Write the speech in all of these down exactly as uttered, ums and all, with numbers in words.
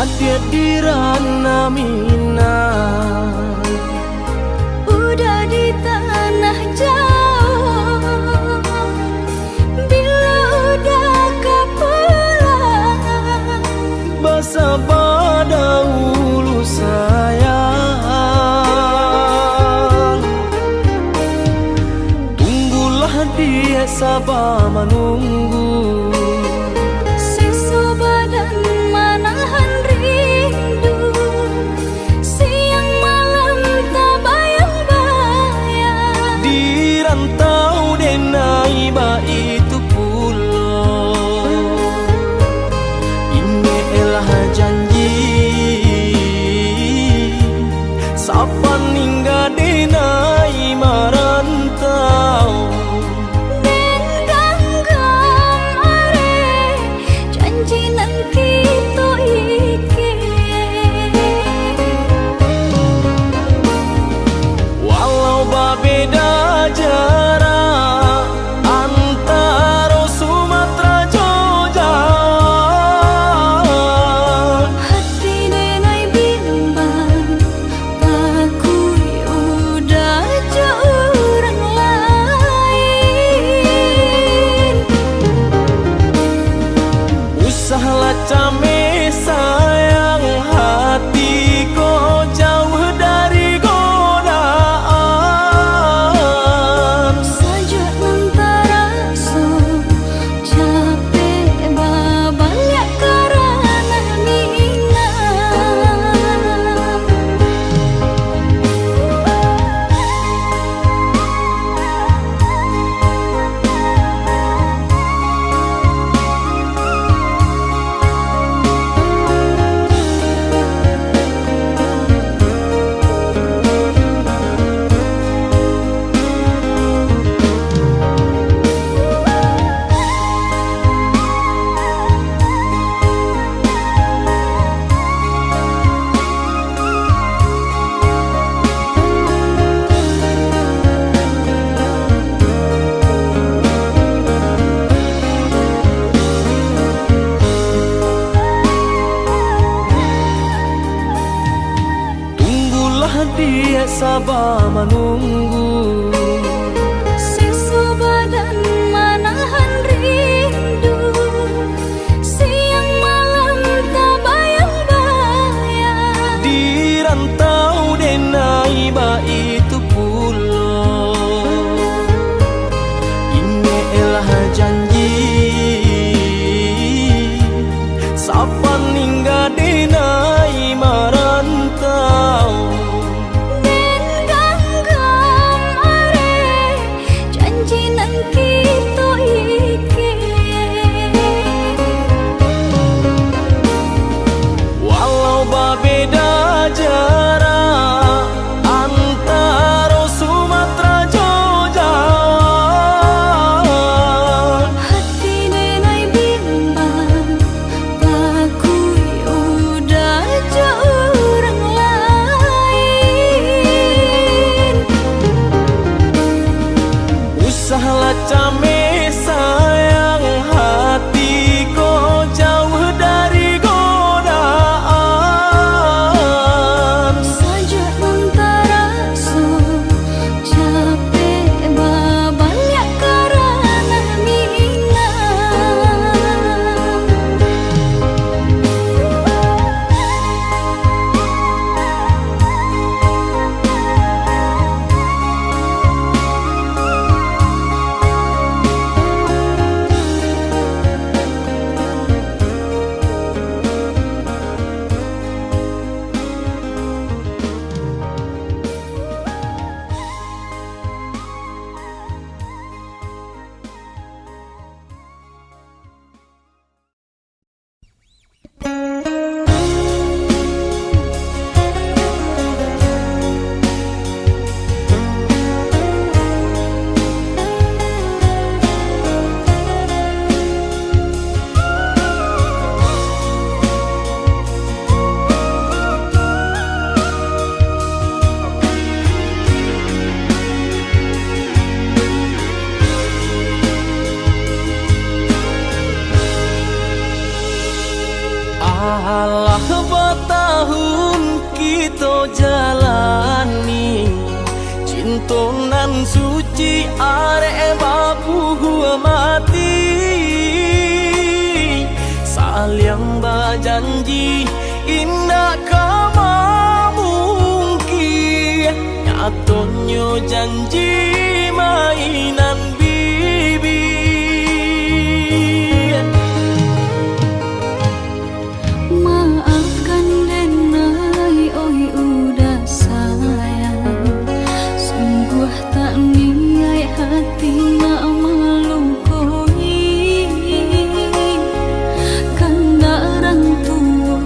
Adiak di Ranah Minang, budak di tanah jauah, bila udah ka pulang, basaba dahulu sayang. Tunggulah diak saba manunggu. Siso badan manahan rindu, siang malam tabayang-bayang. Di rantau denai baitu pulo. Ingeklah janji, sapaningga denai marantau. Den ganggam areh janji nan kito ikian. Walau babeda jarak antaro Sumatera jo Jawa, hati denai bimbang, takuik udah jo urang lain. Usahlah cameh sayang, hati ko jauah dari godaan. Sajuak nan taraso, capek babaliak ka Ranah Minang. Tunggulah diak saba manunggu. Siso badan manahan rindu, siang malam tabayang-bayang. Di rantau denai baitu pulo. Ingeklah janji, sapaningga denai marantau. Den ganggam Arek babuah mati, saliang bajanji indak ka mamungkia, nyatonyo janji mainan bibia. Maafkan denai, oi uda sayang, sungguah tak niaik hati nak malukoi. Kandak rang tuo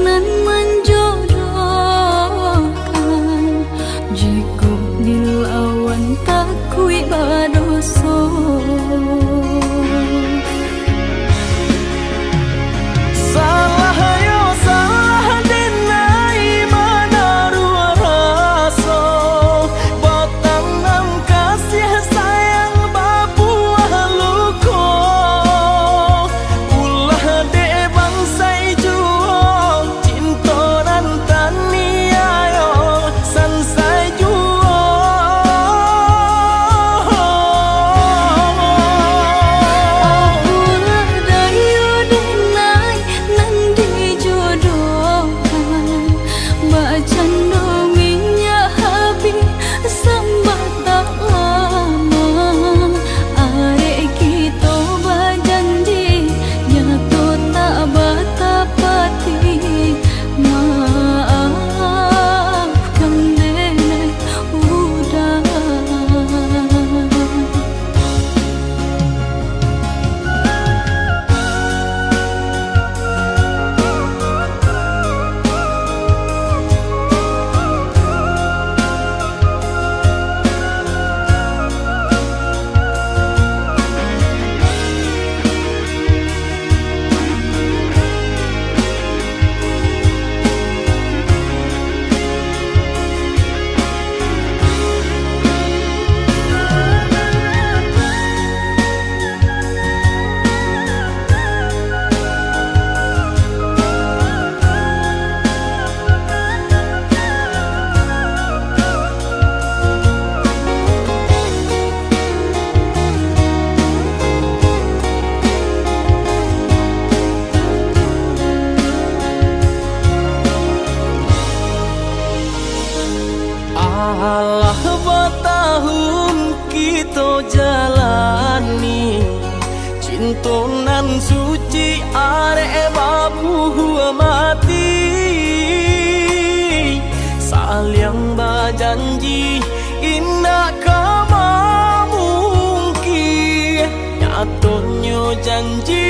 nan manjodohkan, jikok dilawan takuik badoso. Salah yo salah denai manaruah raso, batanam kasiah sayang babuah luko. Ulah dek bansai juo, cinto nan taniayo sansai juo. Apolah dayo denai nan dijodohkan, bacando minyak habih sambatang lamo. Arek kito bajanji, nyato tak batapati. Maafkan denai uda. Alah batahun kito jalani, cinto nan suci arek babuah mati. Saliang bajanji indak ka mamungkia, nyatonyo janji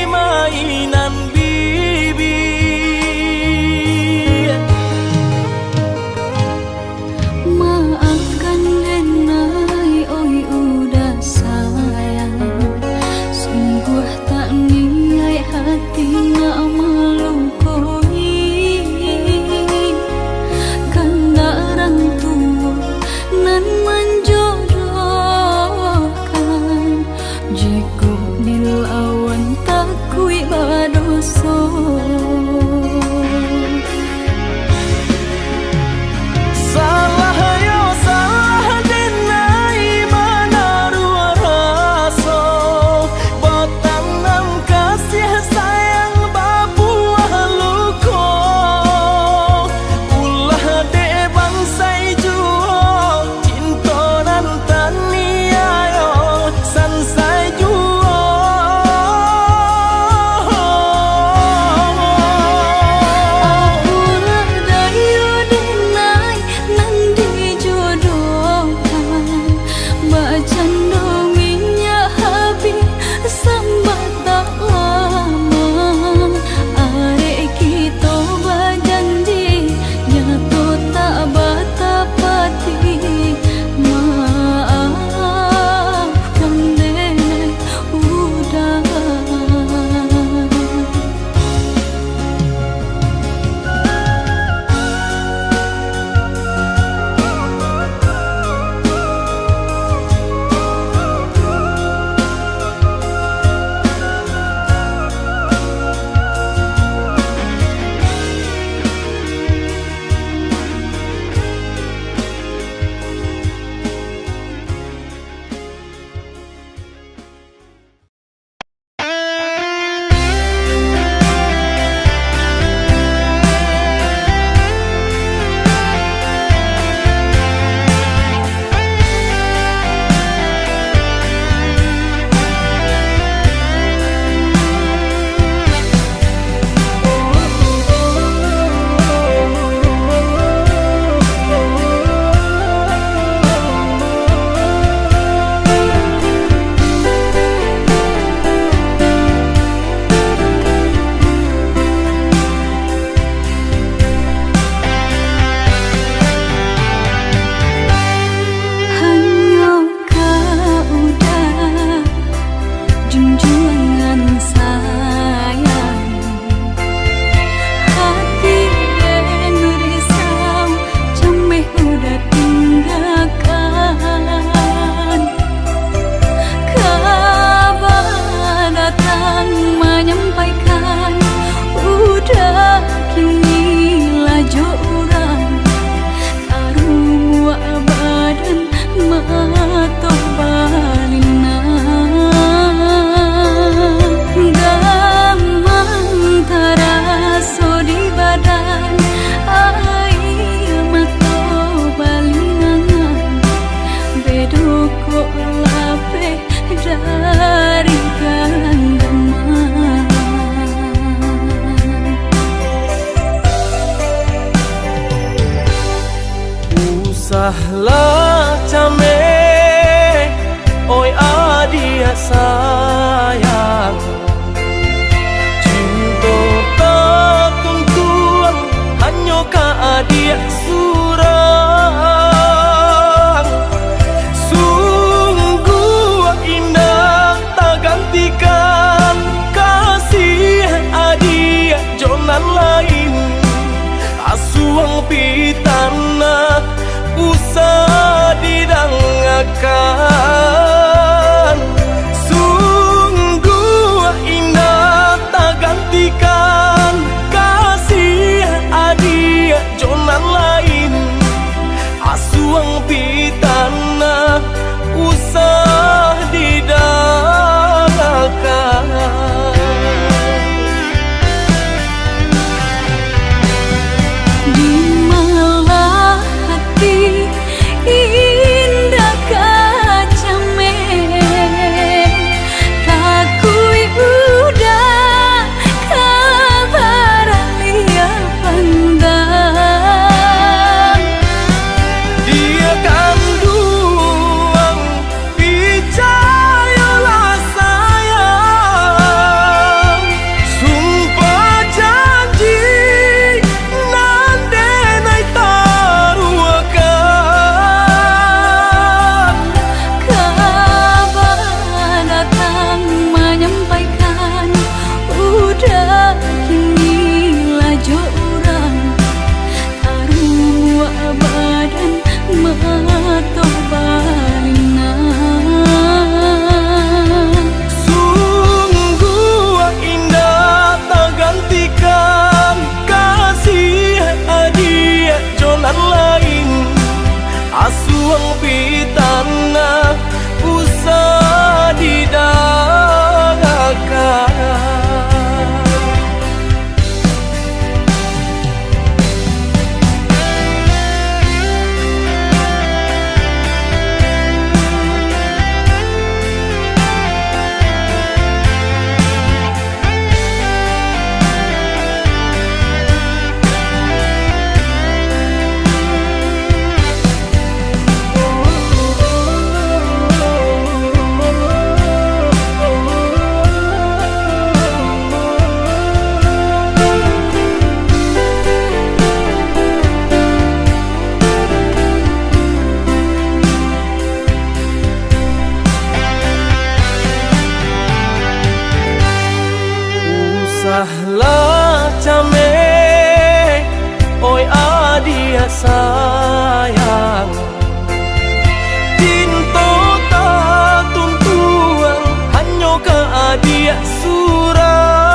mainan bibia. Maafkan denai, oi uda sayang, sungguah tak niaik hati nak Lah cameh, oi adiak sayang, cinto tatuntuang hanyo ka adiak surang. Sungguah indak tagantikan kasih adiak jo nan lain. Asuang pitanah usah didangakan. Sungguah indak tagantikan kasih adiak jo nan lain. Asuang pitanah usah didangakan. Di malah hati indak ka cameh, takuik udah ka baraliah pandang. Diak kanduang, picayolah sayang, sumpah janji nan denai taruahkan. Kaba datang manyampaikan, udah kini lah jo urang, taruah badan mato balinang. Sungguah indak tagantikan kasih adiak jo nan lain. Asuang pitanah usah didangakan. Usahlah cameh, oi adiak sayang, cinto tatuntuang hanyo ka adiak surang.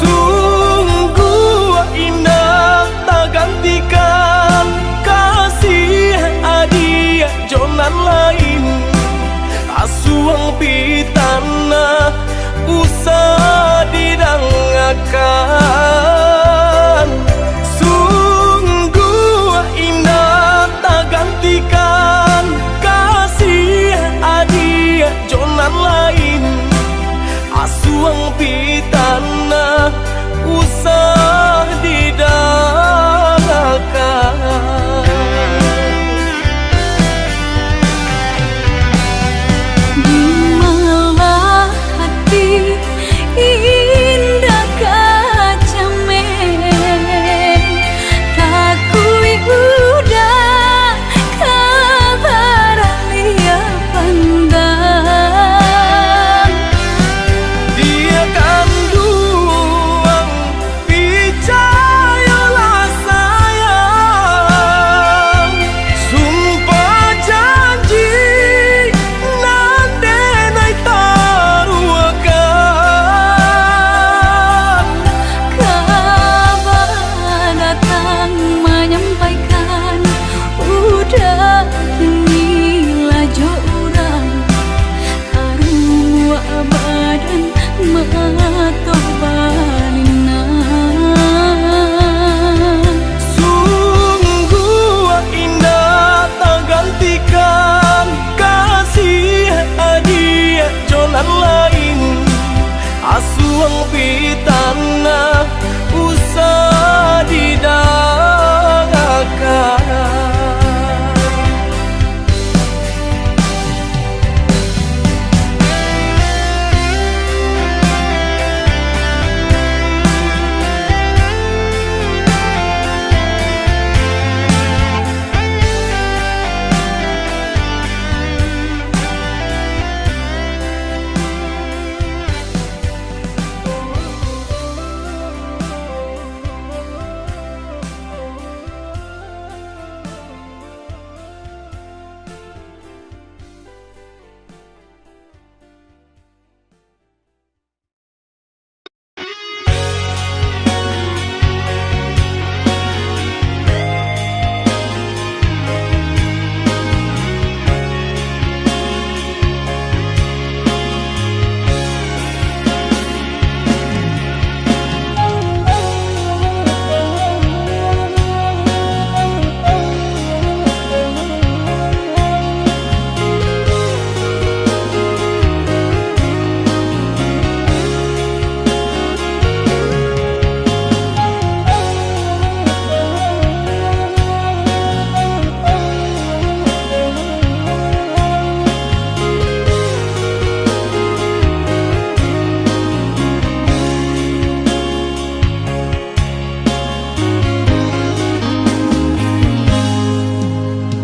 Sungguah indak tagantikan kasih adiak jo nan lain. Asuang pitanah usah didangakan. Su-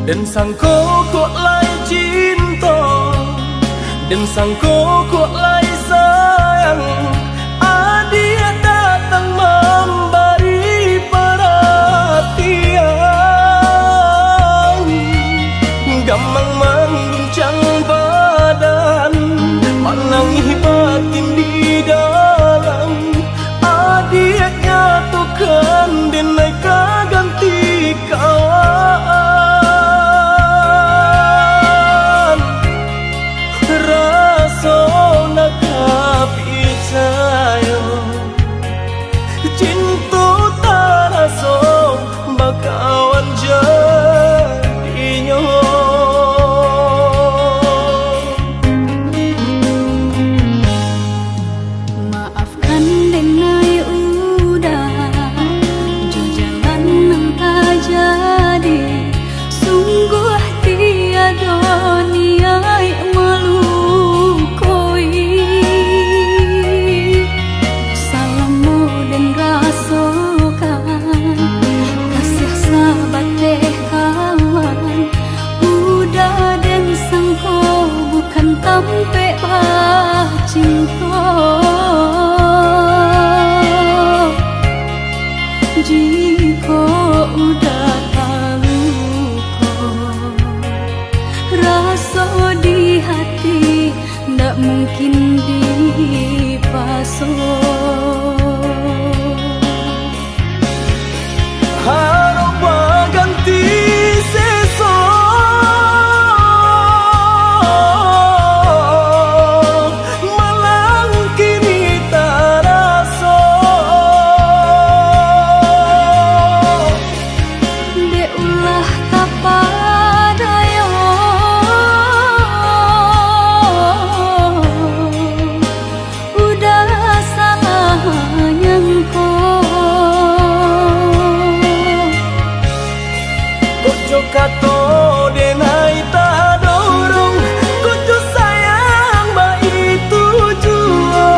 Den sangko kok lai cinto, den sangko kok lai sayang, adiak datang mambari paratian. Gamang mangguncang badan, manangih batin di dalam. Adiak nyatokan, den lai ka ganti kawan. Raso nak ka picayo, cinto taraso bakawan jadinyo. Maafkan den ai Uda, jo jalan nan tajadi, sungguah tiado niaik malukoi. Salamo den rasokan, kasiah sabateh kawan, Uda den sangko bukan tampek bacinto. Jikok Uda taluko, raso di hati ndak mungkin dipaso. Harok baganti seso, malang kini taraso. Dek ulah tapadayo, Uda salah nyangko. Kok jo kato den ai tadorong, kok jo sayang baitu juo.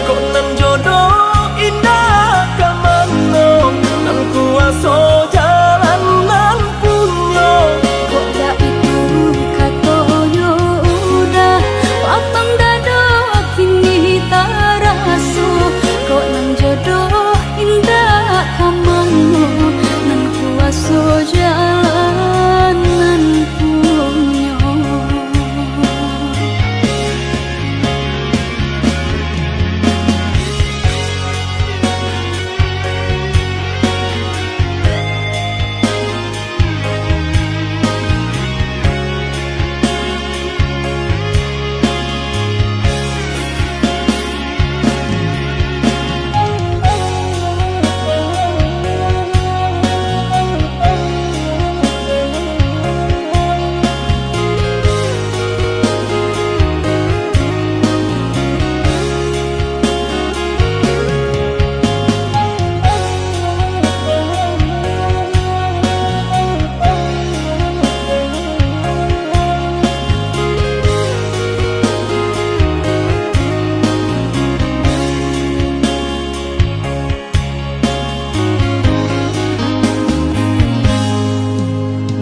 Kok nan jodoh indak ka mano, nan kuaso jalan nan punyo. Kok baitu katonyo Uda, lapang dado kini taraso. Kok nan jodoh indak ka mano, nan kuaso jalan nan punyo.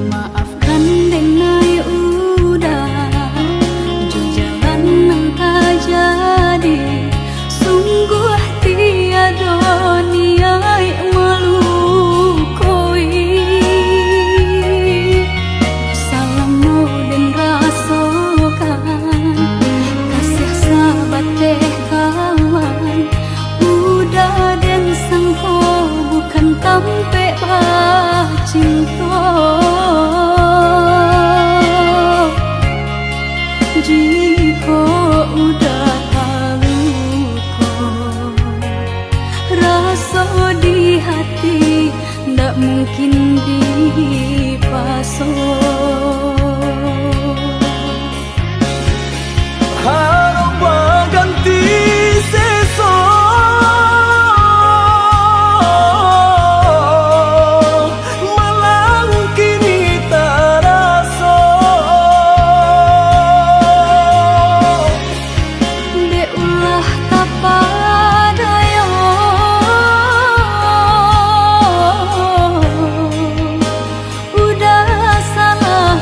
Maafkan den ai Uda, jo jalan nan tajadi, sungguah tiado niaik malukoi. Salamo den rasokan, kasiah sabateh kawan, Uda den sangko bukan tampek bacinto. Jikok Uda taluko, raso di hati ndak mungkin dipaso. Harok baganti seso, malang kini taraso. Dek ulah tapadayo, Uda salah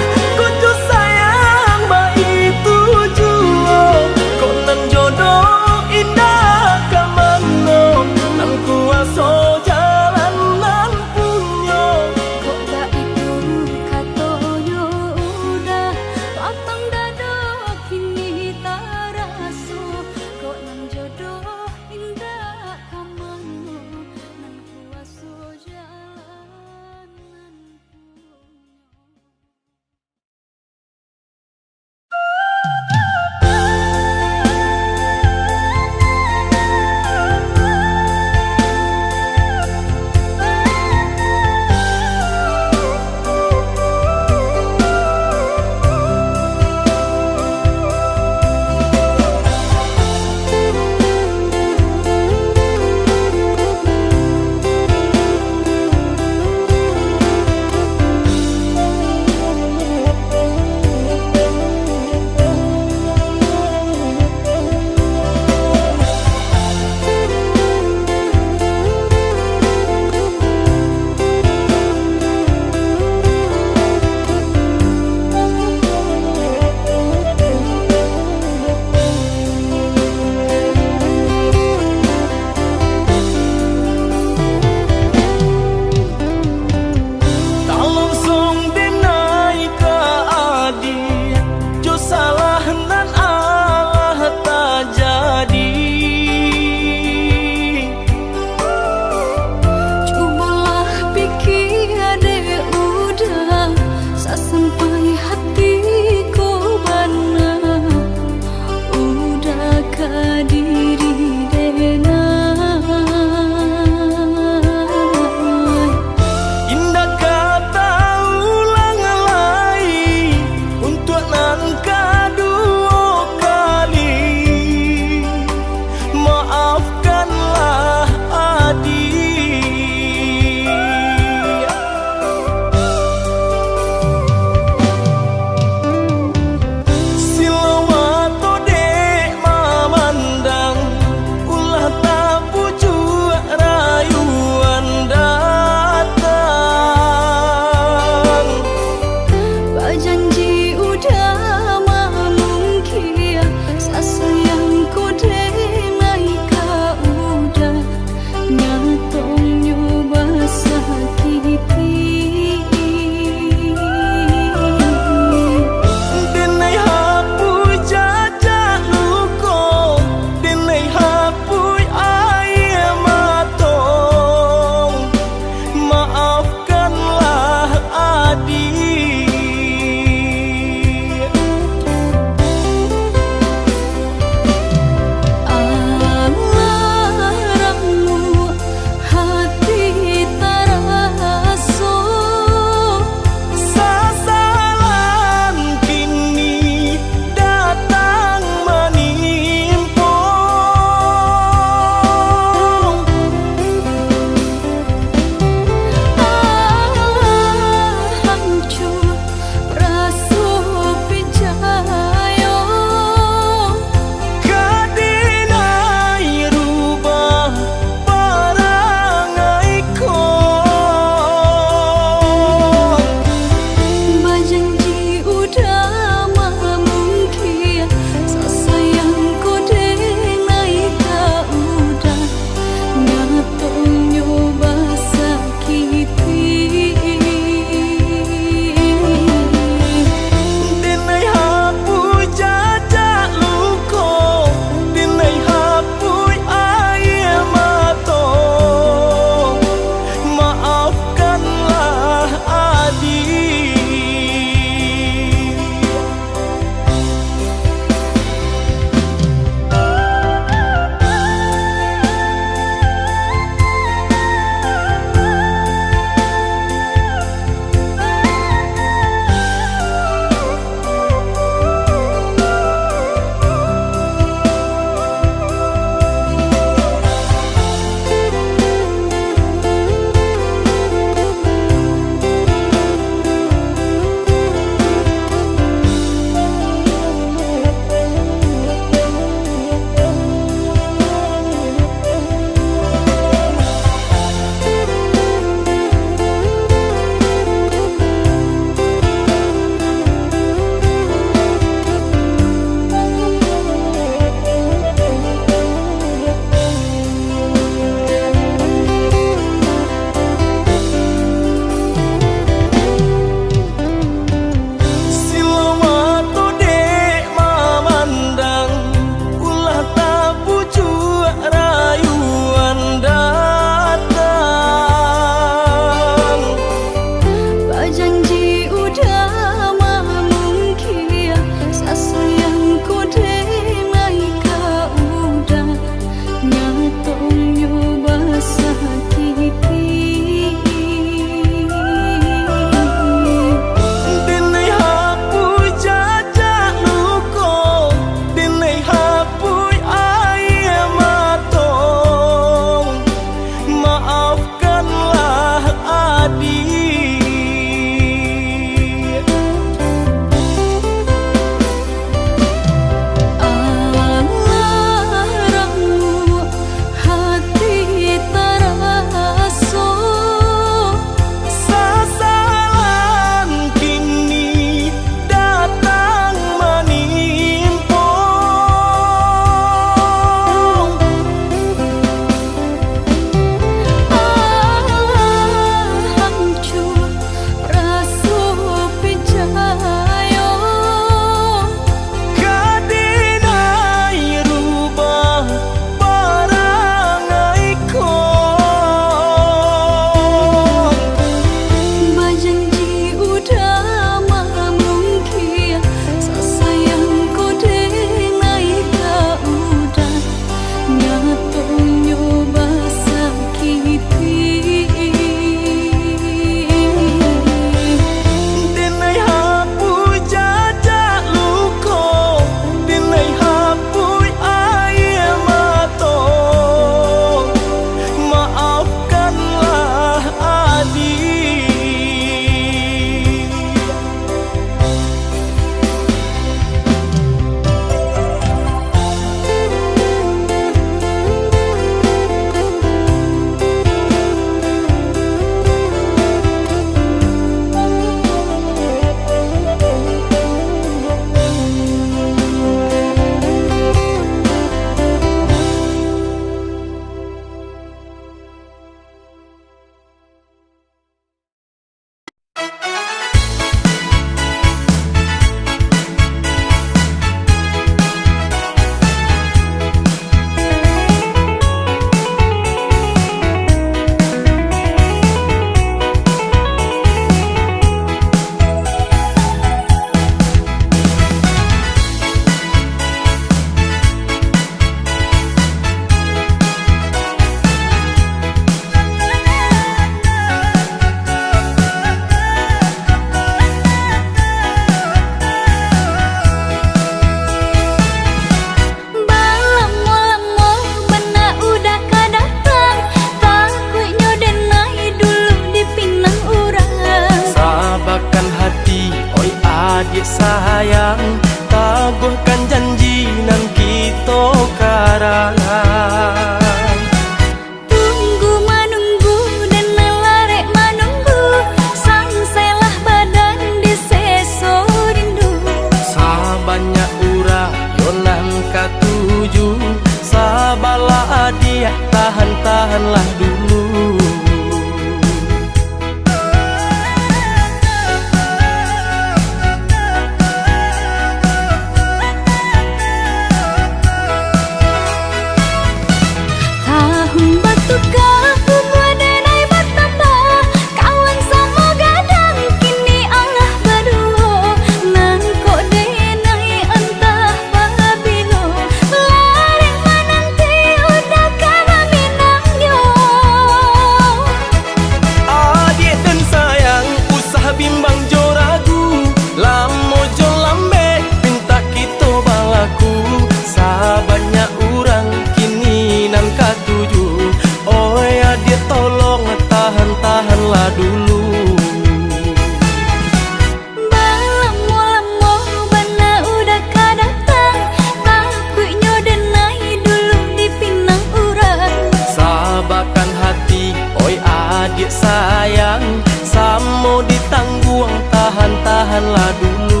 Tahan-tahanlah dulu.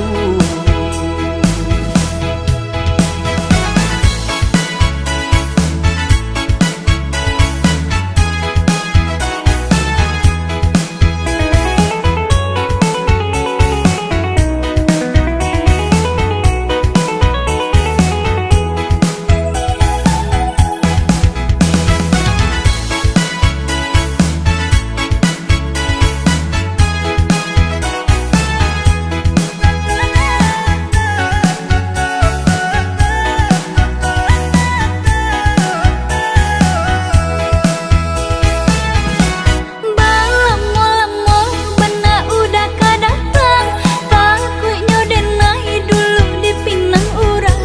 Balamo-lamo bana udah ka datang, takuiknyo denai dulu dipinang urang.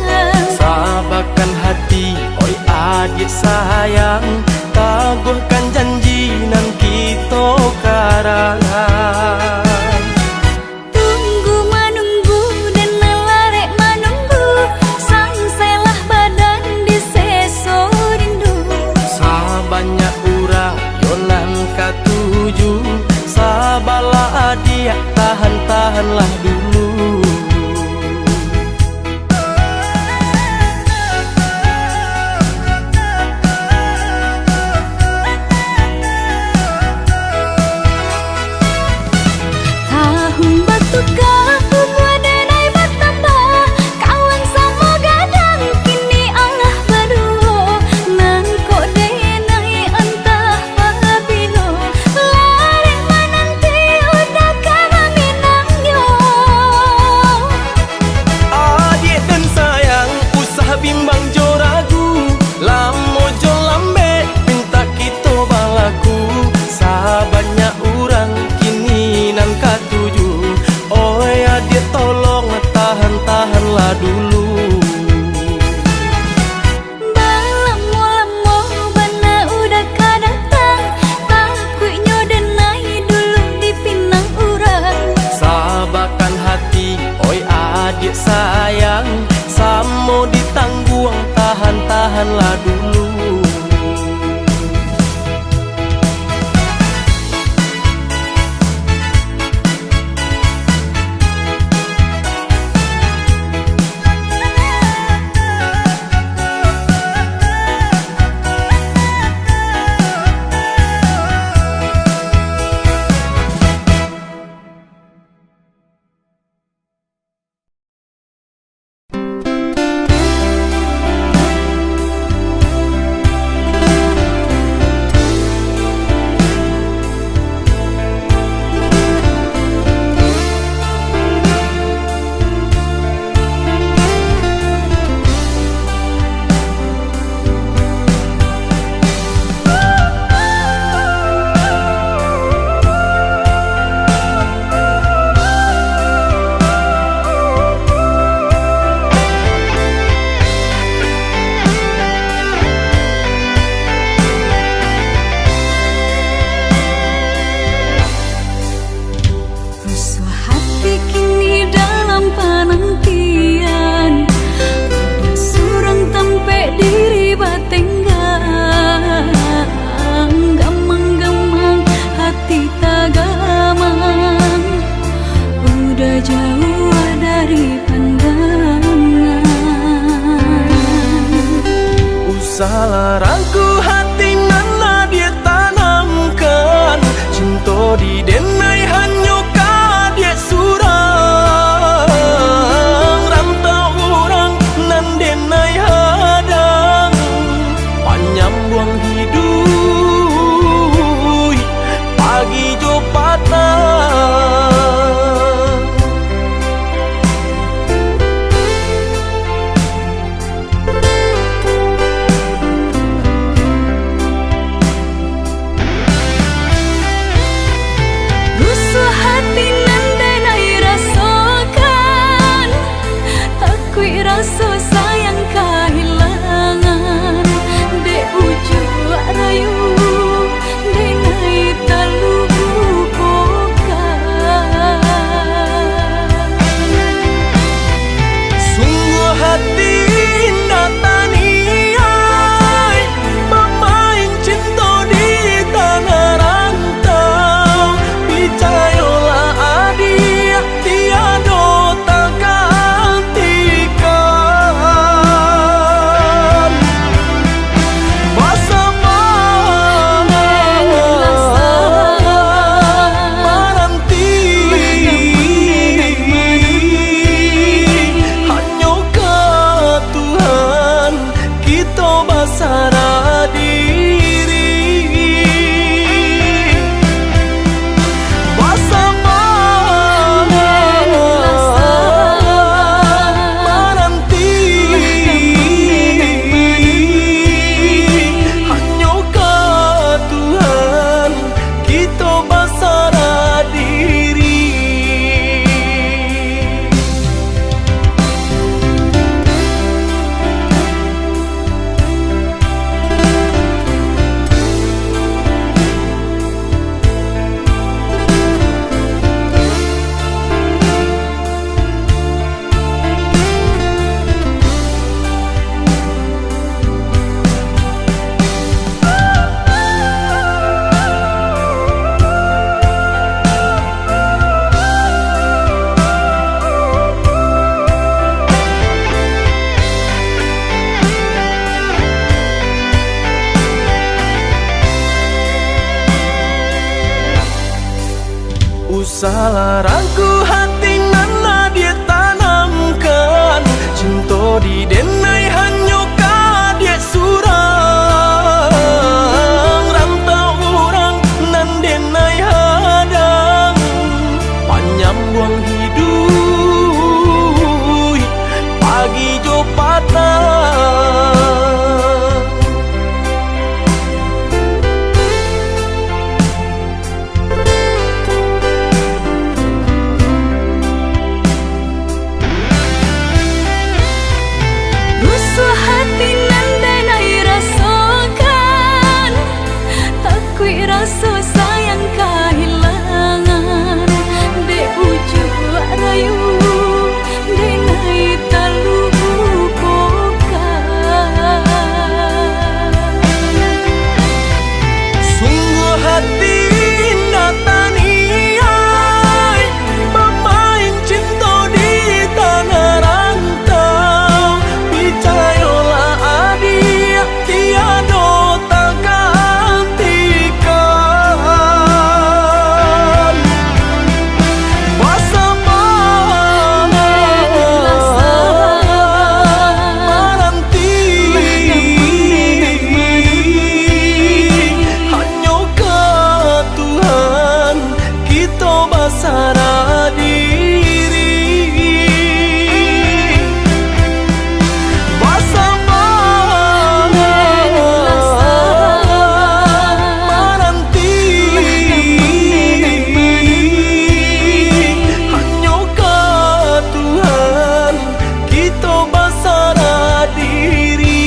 Sabakan hati, oi adiak sayang, taguahkan janji nan kito karang. Tunggu manunggu, dan nan larek manunggu, sansailah badan di seso rindu. Sabanyak urang yo nan katuju, sabalah adiak, tahan-tahanlah dulu. Tahun batuka, umua denai batambah, kawan samo gadang kini alah baduo, nan kok denai antah pabilo, larek mananti udah ka maminangnyo. Adiak den sayang, usah bimbang jo ragu, lamo jo lambek pintak kito balaku, sabanyak urang kini nan katuju, oi adiak tolong tahan-tahanlah dulu. Balamo-lamo bana udah ka datang, takuiknyo denai dulu dipinang urang. Sabakan hati, oi adiak sayang, samo ditangguang, tahan-tahanlah dulu. Salarangku hati nan adiak tanamkan, cinto di denai hanyo ka adiak surang. Rantau urang nan denai hadang, panyambuang hiduik pagi jo patang. Rusuah hati nan denai rasokan, takuik raso sayang kahilangan, dek ujuak rayu denai talupokan. Sungguah hati indak taniai, bamain cinto di tanah rantau. Picayolah adiak, tiado tagantikan. Basaba mananti, hanyo ka Tuhan kito basarah diri. Basaba mananti, hanyo ka Tuhan kito basarah diri.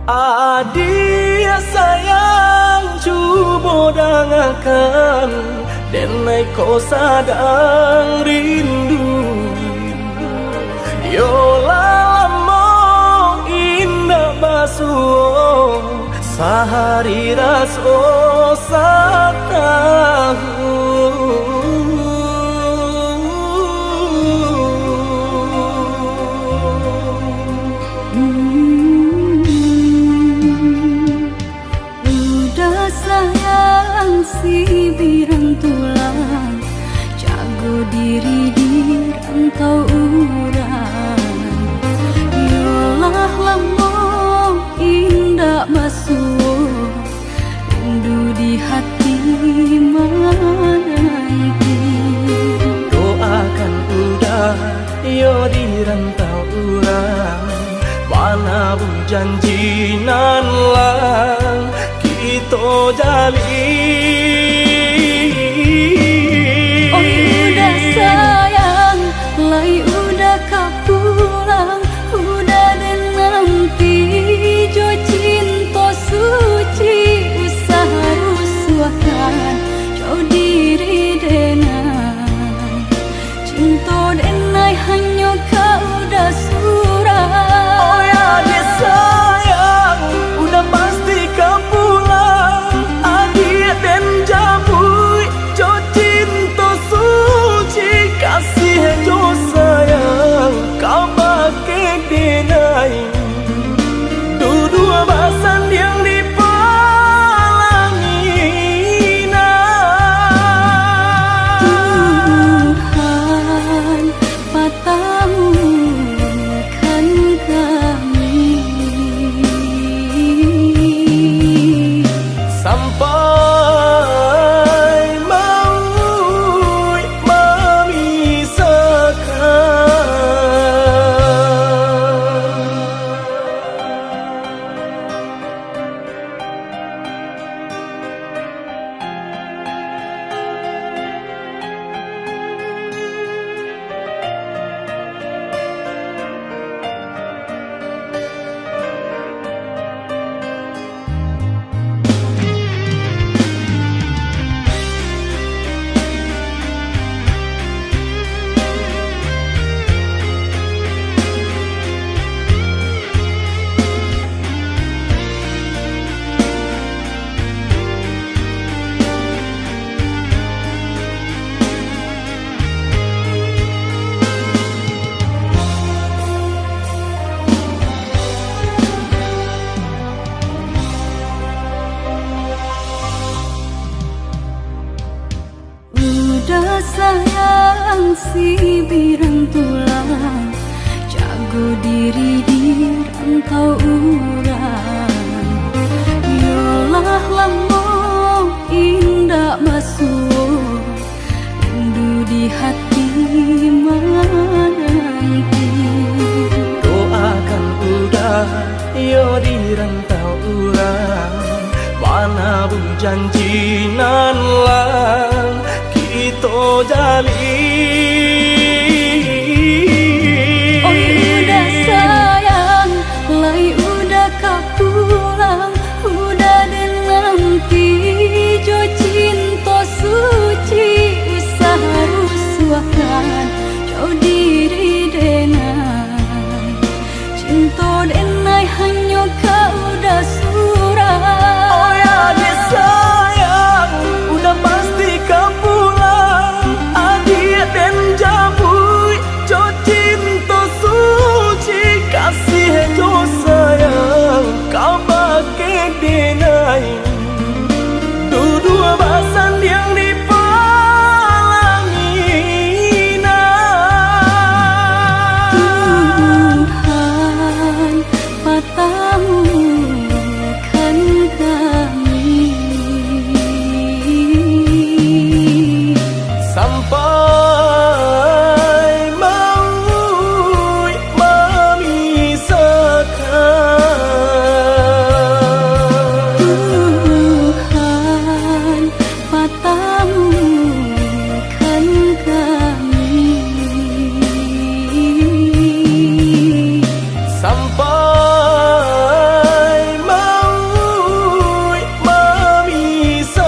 Adiak sayang, cubo dangakan, denai ko sadang rindu. Yo lah lamo indak basuo, sahari raso satahun. Udah sayang sibiran tulang, jago diri di rantau urang. Yolah lamo indak basuo, rindu di hati mananti. Doakan Uda, yo di rantau urang, manabuih janji nan lah kito jalin. Oi Uda sayang, lai Uda ka pulang, Uda den nanti jo cinto suci, usah rusuahkan jo diri denai. Cinto denai hanyo ka Uda surang. Oi adiak sayang, Uda pasti ka pulang. Adiak den ja Sibiran tulang, jago diri di rantau urang. Yolah lamo indak basuo, rindu di hati mananti. Doakan uda, iyo di rantau urang, manabuih janji nan lah kito jalin. Oi uda sayang, lai uda ka pulang, uda den nanti jo cinto suci, usah rusuahkan jo diri denai. Cinto denai hanyo ka uda surang. Oi adiak sayang, uda pasti ka pulang. Adiak den jabuik jo cinto suci, kasih jo sayang kabake denai. Duduak basandiang di palaminan. Tuhan patamukan kami. Sampai mauik mamisahkan. Tuhan patamukan kami. Sampai mauik mamisahkan.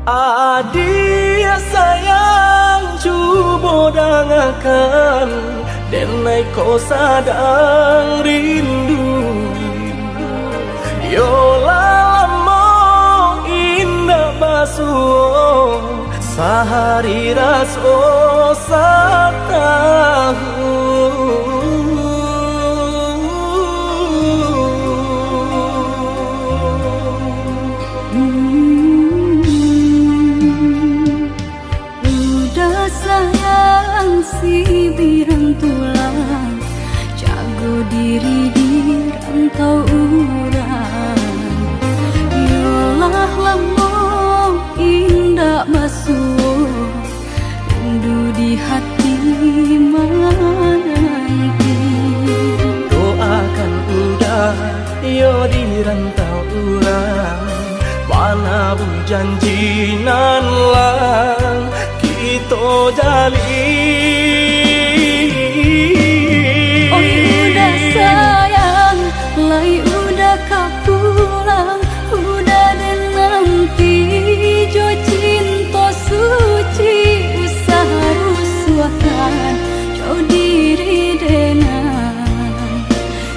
Adiak sayang, cubo dangakan, denai ko sadang rindu. Yo lah lamo indak basuo, sahari raso satahun. Uda sayang, sibiran tulang, jago diri di rantau urang. Yo lah lamo indak basuo, rindu di hati mananti. Doakan uda, iyo di rantau urang, manabuih janji nan lah kito jalin. Oi uda sayang, lai uda ka pulang, uda den nanti jo cinto suci, usah rusuahkan jo diri denai.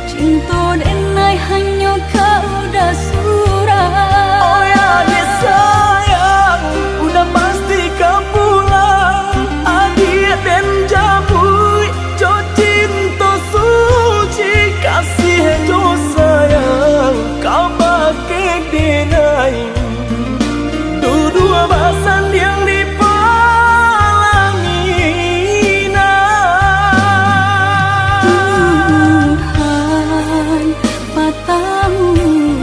Cinto denai hanyo ka uda surang. Oi adiak sayang, uda pasti ka pulang. Adiak den jabuik jo cinto suci, kasih jo sayang kabake denai. Duduak basandiang di palaminan. Tuhan patamukan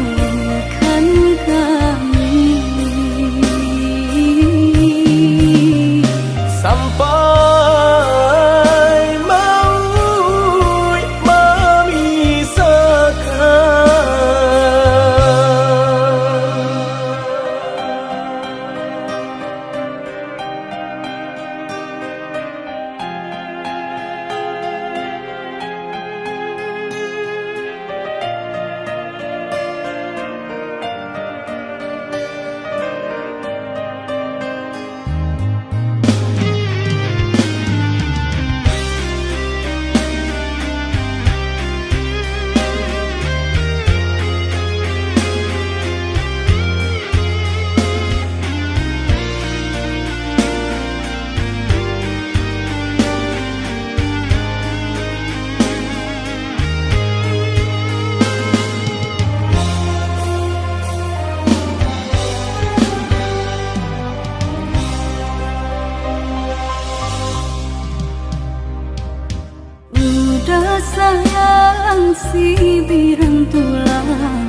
Sibirang tulang,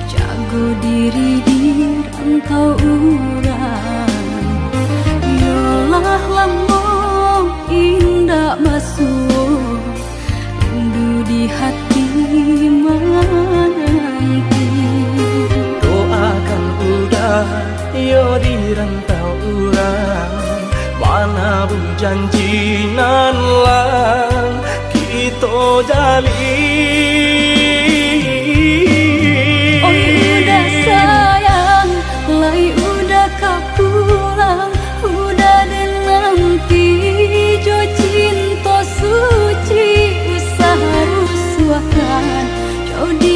jago diri di rantau urang. Yolah lamo indak basuo, rindu di hati mananti. Doakan Uda, yo di rantau urang, manabuih janji nan lah kito jalin. Oi Uda sayang, lai Uda ka pulang, Uda den nanti jo cinto suci, usah rusuahkan jo di